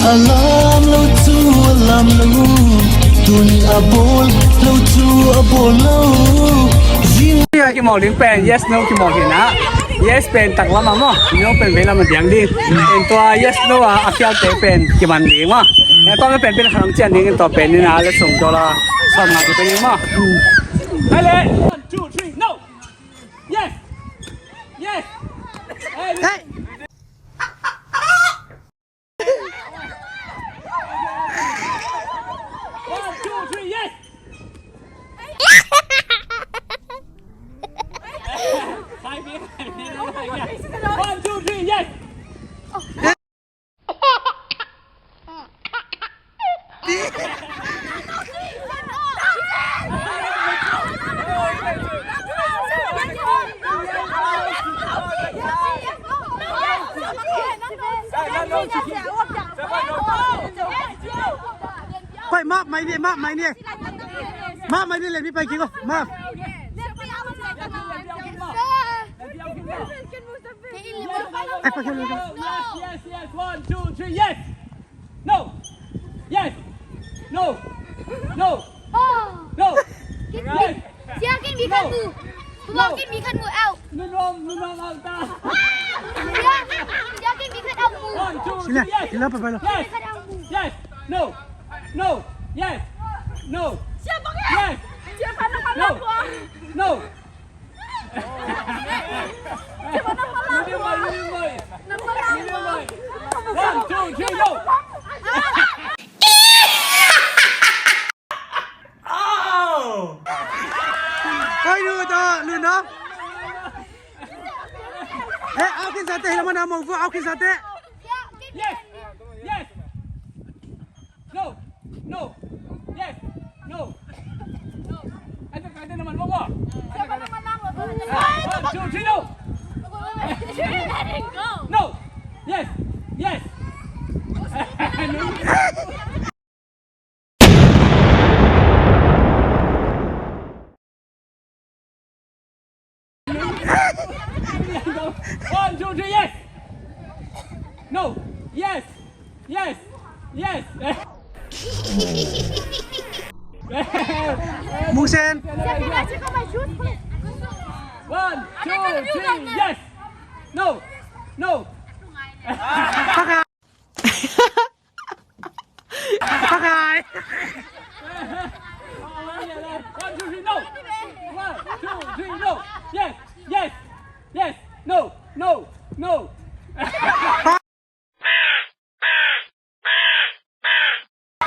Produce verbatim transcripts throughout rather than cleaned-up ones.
A lam lo cu a lam lo, tuni a bawl lo cu a bawl lo. Zing. Tua kimawl ding pen yes no kimawl ding ah. Yes pen taklam ah maw, no pen veilam ah diang ding. En tua yes no ah a khialte pen kiman ding maw. En tua pen pen khalam cian ding, en tua pen ni na le sung tua la sawm nga ki pen ding maw. Hai le. One, two, three, no. Yes. Yes. Hey. One, two, three, yes! One, two, three, yes! Pai, map mai ni, map mai ni. Map mai ni, let me pai kiko. Map. Ai, pai kiko. Yes, yes, yes. One, two, three, yes. No. Yes. No. No. No. Yes. Sia kin mi khat mu. Tua kin mi khat mu au. Nunom, nunom au ta. Sia, sia kin mi khat au mu. One, two, three, yes. Sila, sila, pa, pa, lo. Yes. Yes. No. No. Yes. No. Sia bang ya. Yes. Sia pa na pa na. No. No. One, two, three, go. Oi, lu to, lu no. Eh, au kin sate, hila mana mo fu, au kin sate. Yes. Yes. No. No. Yes. No. Ai, ka kai te na man mo mo. Ai, ka kai te. One, two, three, no. No. Yes. Yes. One, two, three, yes. No. Yes. Yes. Yes. Mungsen. One, two, three, yes. No. No. Pakai. One, two, three, no. One, two, three, no. Yes, yes, yes. No, no, no.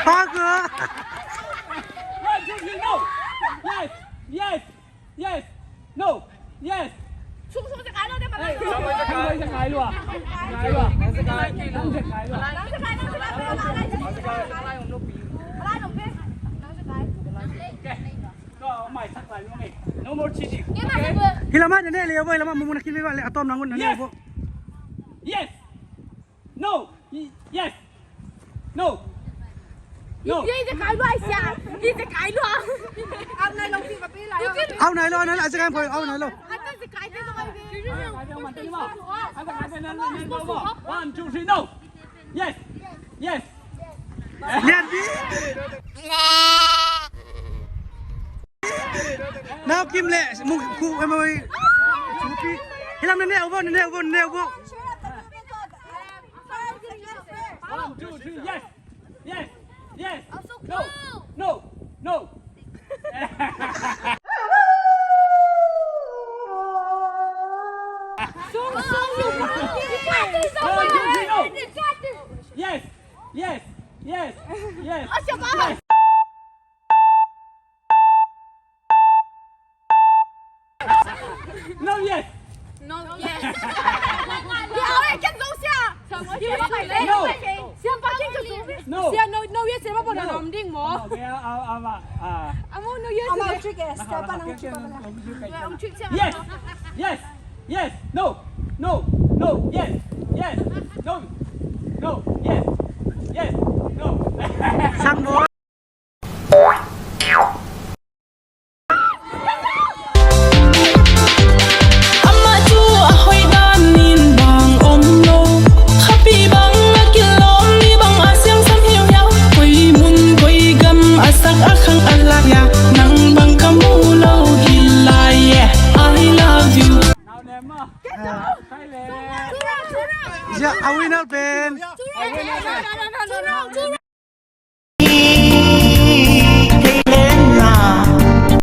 One, two, three, no. Yes, yes. Yes. No. Yes. Sung, sung, sekai lo, dia. Hey, sekai lo, sekai lo. Sekai lo. Sekai lo. Sekai lo. Okay. No more cheating. Okay? Hilama, nene le bo, hilama, mumu na kile ba le, atom nangun nene bo. Yes. No. Yes. No. No. Hi, hi, hi, kai lua sia. Hi, hi, kai lua. Au nai lo, hi, ka pi lai. Au nai lo, nai lo, a sia kai poi, au nai lo. A sia kai te lo, kai te. One, two, three, no. Yes. Yes. Lian pi. Nau kim le, mu, ku, em, oi. Hi lam nene bo, nene bo, nene bo. One, two, three, yes! Yes! Yes! No! No! No! One, two, three, no! Yes! Yes! Yes! Yes! Yes! No, yes. No, yes. No. No. No, yes, no, yes. Yes. Yes. Yes. No. No. No. Yes. Yes. No. No. Yes. Yes. No. Amah cu a hoih dan in bang om lo. Khapi bang a kilawm mi bang a si Ya, a winner pen.